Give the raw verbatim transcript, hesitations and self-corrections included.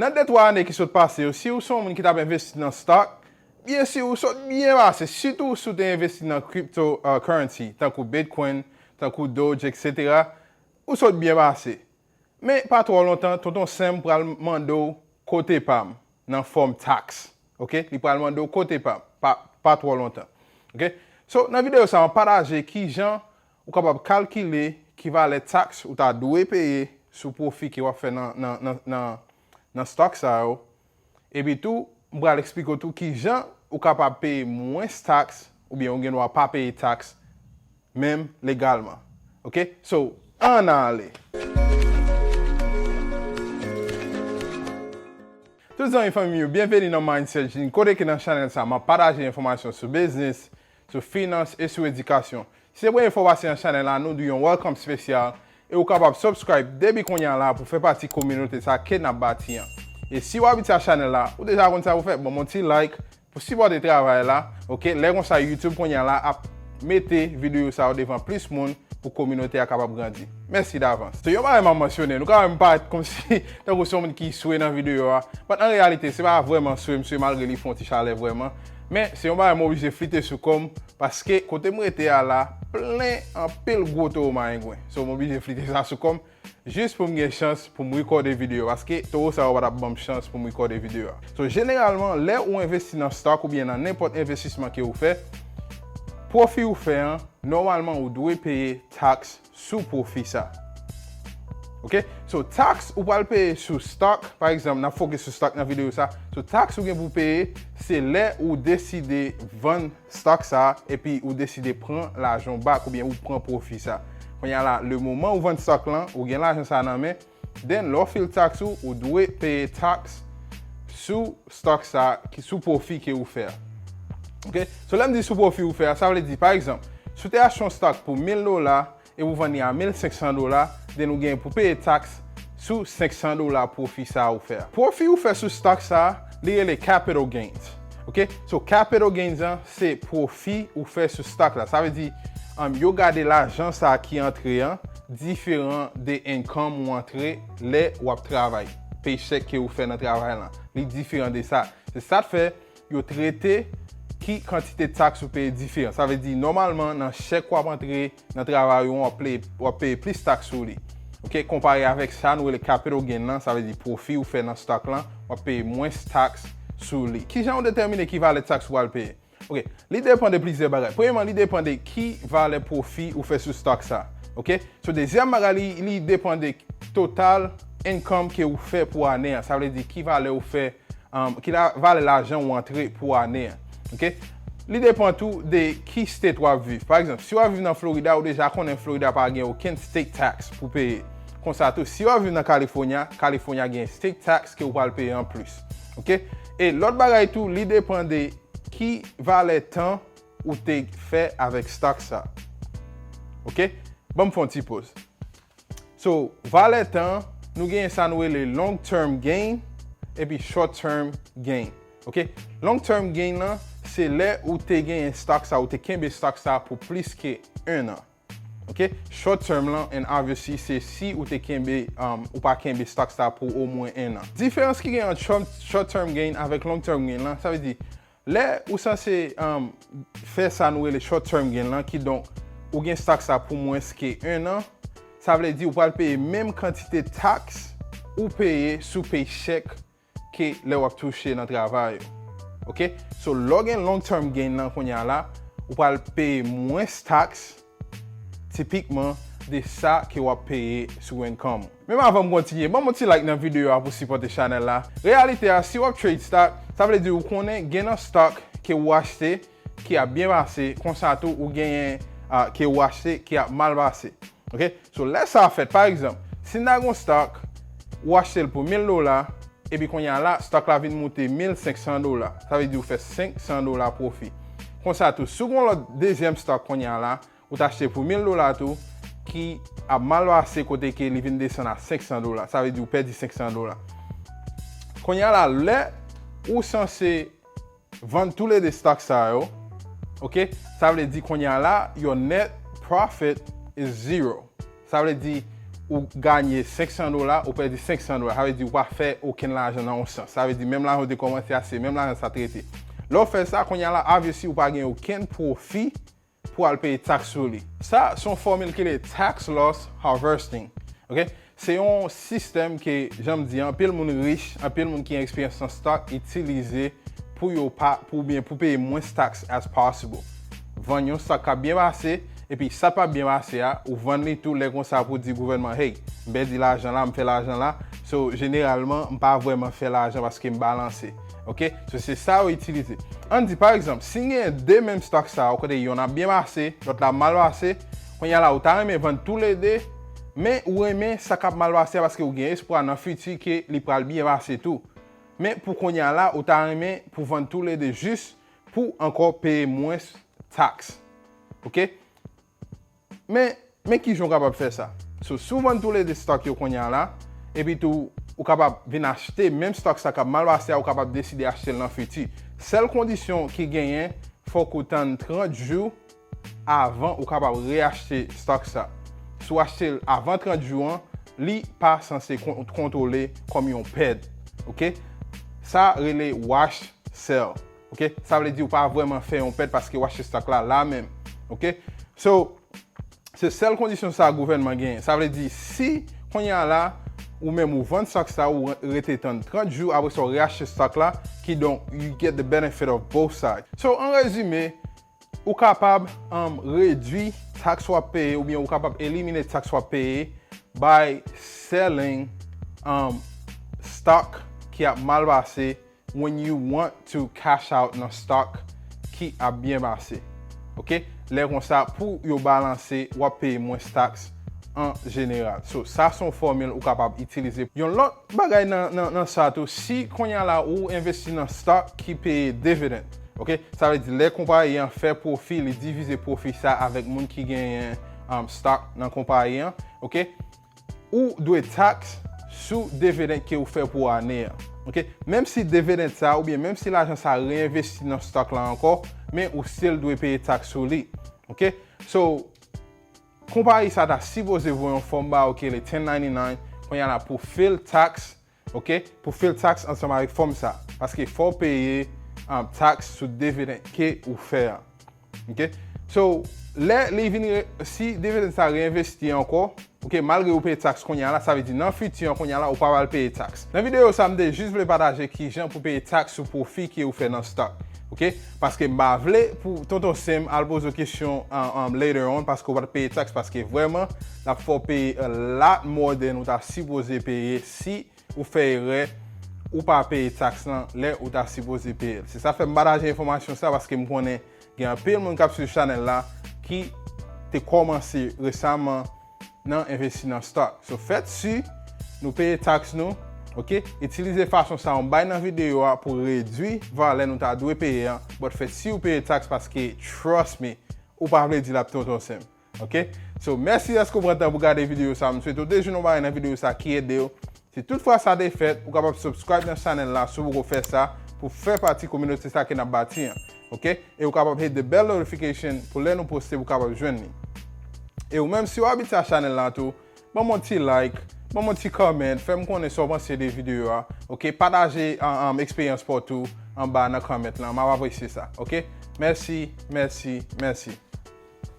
Nan de twa ane ki sot pase yo, si ou se yon moun ki t ap envesti nan stock, byen si ou sot byen pase, sitou si w te envesti nan cryptocurrency, tankou Bitcoin, tankou Doge, et cetera, ou sot byen pase. Men pa twò lontan, Tonton Sam pral mande w kote pa m nan fòm tax. Ok? Li pral mande w kote pa m, pa, pa twò lontan. Ok? So, nan videyo sa a, m ap pataje kijan ou kapab kalkile ki valè tax ou ta dwe peye sou pwofi ke w ap fè nan, nan, nan, nan, nan stock sa yo. Epi tou, m pral eksplike w tou kijan ou kapab peye mwens tax oubyen ou gen dwa pa peye tax menm legalman. Ok? So, ann ale! Tout zanmi fanmi m yo, byenveni nan Mindset Gene, kote ke nan chanèl sa, m ap pataje enfòmasyon sou biznis, sou finans e sou edikasyon. Si se premye fwa w pase nan chanèl la, nou di w yon welcome spesyal e ou kapab subscribe depi kounye a la pou fè pati kominote sa ke n ap bati an. E si w abitye a chanèl la, ou deja konn sa pou fè, ban m yon ti like pou sipòte travay la, ok? Lè konsa YouTube kounye a la ap mete videyo sa yo devan plis moun pou kominote a kapab grandi. Mèsi davans. Se yon bagay m ap mansyone, nou ka wè m parèt kòmsi tankou se yon moun ki swe nan videyo a, but an reyalite, se pa vrèman swe m swe malgre li fè yon ti chalè vrèman, men se yon bagay m oblije flite sou kò m, paske kote m rete a la, plen anpil gwo towo mayengwen. So, m oblije flite sa sou kò m, jis pou m gen chans pou m rekòde videyo, paske towo sa yo pa t ap ban m chans pou m rekòde videyo a. So, jeneralman, lè ou envesti nan stock oubyen nan nenpòt envestisman ke ou fè, pwofi ou fè an, nòmalman ou dwe peye tax sou pwofi sa. Ok? So, tax ou pral peye sou stock, pa egzanp, n ap fokis sou stock nan videyo sa. So, tax ou gen pou peye, se lè ou deside vann stock sa, epi ou deside pran lajan w back, oubyen ou pran pwofi sa. Kounye a la, le moman ou vann stock lan, ou gen lajan sa nan men, then lè w file tax ou, ou dwe peye tax sou stock sa, ki sou pwofi ke ou fè a. Ok? So, lè m di sou pwofi ou fè a, sa vle di, pa egzanp, si w te achte yon stock pou mil dola, e ou vann li a mil senk san dola, then ou gen pou peye tax sou senk san dola pwofi sa ou fè a. Pwofi ou fè sou stock sa, li rele capital gains. Ok? So, capital gains an, se pwofi ou fè sou stock la. Sa vle di, um, yo gade lajan sa ki antre an, diferan de income ou antre lè w ap travay. Paycheck ke ou fè nan travay lan. Li diferan de sa. Se sa k fè yo trete ki kantite tax ou peye diferan. Sa vle di, nòmalman, nan chèk w ap antre nan travay ou an, w ap peye, w ap peye plis tax sou li. Ok, konpare avèk sa nou rele capital gain lan, sa vle di pwofi ou fè nan stock lan, w ap peye mwens tax sou li. Kijan ou detèmine ki valè tax ou pral peye? Ok, li depann de plizyè bagay. Premyèman, li depann de ki valè pwofi ou fè sou stock sa. Ok? So, dezyèm bagay, li, li depann de total income ke ou fè pou ane an. Sa vle di ki valè ou fè, um, ki la, valè lajan ou antre pou ane an. Ok? Li depann tou de ki state w ap viv. Pa egzanp, si w ap viv nan Florida, ou deja konnen Florida pa gen okenn state tax pou peye. Konsa tou, si w ap viv nan California, California gen state tax ke ou pral peye anplis. Ok? E lòt bagay tou, li depann de ki valè tan ou te fè avèk stock sa. Ok? Ban m fè yon ti poz. So, valè tan, nou gen sa nou rele long term gain epi short term gain. Ok? Long term gain lan, se lè ou te genyen stock sa, ou te kenbe stock sa pou plis ke en an. Ok? Short term lan, and obviously, se si ou te kenbe, um, ou pa kenbe stock sa pou omwen en an. Diferans ki gen ant short, short term gain avèk long term gain lan, sa vle di, lè ou sanse, um, fè sa nou rele short term gain lan, kidonk, ou gen stock sa pou mwens ke en an, sa vle di ou pral peye menm kantite tax ou peye sou paycheck ke lè w ap touche nan travay ou. Ok? So, lè w gen long term gain nan kounye a la, ou pral peye mwens tax, tipikman, de sa ke w ap peye sou income ou. Menm avan m kontinye, ban m yon ti like nan videyo a pou sipòte chanèl la. Reyalite a, si w ap trade stock, sa vle di ou konnen gen nan stock ke ou achte, ki ap byen pase, konsa tou ou genyen, ah, ke ou achte ki ap mal pase. Ok? So, lè sa fèt, pa egzanp, si n ta gen yon stock, ou achte l pou mil dola, epi kounye a la, stock la vin moute mil senk san dola. Sa vle di ou fè senk san dola pwofi. Konsa tou, si w gen yon lòt dezyèm stock kounye a la, ou t achte pou mil dola tou, ki ap mal pase kote ke li vin desann a senk san dola. Sa vle di ou pèdi senk san dola. Kounye a la, lè ou sanse vann toulede stock sa yo, ok? Sa vle di kounye a la, your net profit is zero. Sa vle di, ou ganye senk san dola, ou pèdi senk san dola. Sa vle di ou pa fè okenn lajan nan yon sans. Sa vle di menm lajan ou te kòmanse a, se menm lajan sa t rete. Lè w fè sa, kounye a la, obviously, ou pa gen okenn pwofi pou al peye taks sou li. Sa, se yon fòmil ki rele tax loss harvesting. Ok? Se yon sistèm ke, jan m di, anpil moun rich, anpil moun ki gen eksperyans nan stock itilize pou yo pa, pou byen, pou peye mwens taks as possible. Vann yon stock k ap byen pase, epi sa k pa byen pase a, ou vann li tou lè konsa pou di gouvènman, hey, m pèdi lajan la, m fè lajan la. So, jeneralman, m pa vrèman fè lajan paske m balanse. Ok? So, se sa yo itilize. Ann di, pa egzanp, si n gen de menm stock sa yo, kote yonn ap byen pase, lòt la ap mal pase, kounye a la, ou ta renmen vann toulede, men ou renmen sa k ap mal pase a paske ou gen espwa nan fiti ke li pral byen pase tou. Men pou kounye a la, ou ta renmen pou vann toulede jis pou ankò peye mwens taks. Ok? Men, men kijan w kapab fè sa? So, si w vann toulede stock yo kounye a la, epi tou, ou kapab vin achte menm stock sa k ap mal pase a, ou kapab deside achte l nan fiti. Sèl kondisyon ki genyen, fòk ou tann trant jou avan ou kapab reyachte stock sa. Si w achte l avan trant jou an, li pa sanse kon-, kontwole kòm yon pèd. Ok? Sa rele wash sell. Ok? Sa vle di ou pa vrèman fè yon pèd paske w achte stock la la menm. Ok? So, se sèl kondisyon sa gouvènman genyen. Sa vle di si kounye a la, ou menm ou vann stock sa, ou rete tann trant jou, apre sa w reyachte stock la, kidonk, you get the benefit of both sides. So, an rezime, ou kapab, um, redwi taks w ap peye, oubyen ou kapab elimine taks w ap peye by selling, um, stock ki ap mal pase when you want to cash out nan stock ki ap byen pase. Ok? Lè konsa, pou yo balanse, w ap peye mwens taks an jeneral. So, sa se yon fòmil ou kapab itilize. Yon lòt bagay nan, nan, nan sa tou, si kounye a la ou envesti nan stock ki peye dividend, ok? Sa vle di lè konpayi an fè pwofi, li divize pwofi sa avèk moun ki genyen, um, stock nan konpayi an, ok? Ou dwe taks sou dividend ke ou fè pou ane an. Ok? Menm si dividend sa, oubyen menm si lajan sa reenvesti nan stock la ankò, men ou still dwe peye taks sou li. Ok? So, konpayi sa ta sipoze voye yon fòm ba ou ki rele ten ninety-nine, kounye a la pou fil taks, ok? Pou fil taks ansanm avèk fòm sa. Paske fò w peye, um, taks sou dividend ke ou fè a. Ok? So, lè li vin re-, si dividend sa reenvesti ankò, ok, malgre ou peye taks kounye a la, sa vle di nan fiti an kounye a la, ou pa pral peye taks. Nan videyo sa, m te jis vle pataje kijan pou peye taks sou pwofi ke ou fè nan stock. Ok? Paske m pa vle pou Tonton Sam al poze w kesyon, um, um, later on, paske ou pa t peye taks, paske vrèman, l ap fè w peye a lot more than ou ta sipoze peye si ou fè erè, ou pa peye taks lan lè ou ta sipoze peye l. Se sa fè m pataje enfòmasyon sa, paske m konnen gen anpil moun k ap swiv chanèl la ki te kòmanse resaman nan envesti nan stock. So, fèt si nou peye taks nou, ok? Itilize fason sa m bay nan videyo a pou redwi valè nou ta dwe peye an, but fèt si ou peye taks paske, trust me, ou pa vle di l ap Tonton Sam. Ok? So, mèsi dèske w pran tan pou gade videyo sa. M swete w te jwenn yon bagay nan videyo sa ki ede w. Si toutfwa sa te fèt, ou kapab subscribe nan chanèl la si w poko fè sa pou fè pati kominote sa ke n ap bati an. Ok? E ou kapab hit the bell notification pou lè nou poste ou kapab jwenn li. E ou menm si w abitye a chanèl la tou, ban m yon ti like, ban m yon ti comment, fè m konnen sa w panse de videyo a. Ok? Pataje, um, um, eksperyans pa w tou anba nan comment lan. M ap apresye sa. Ok? Mèsi, mèsi, mèsi.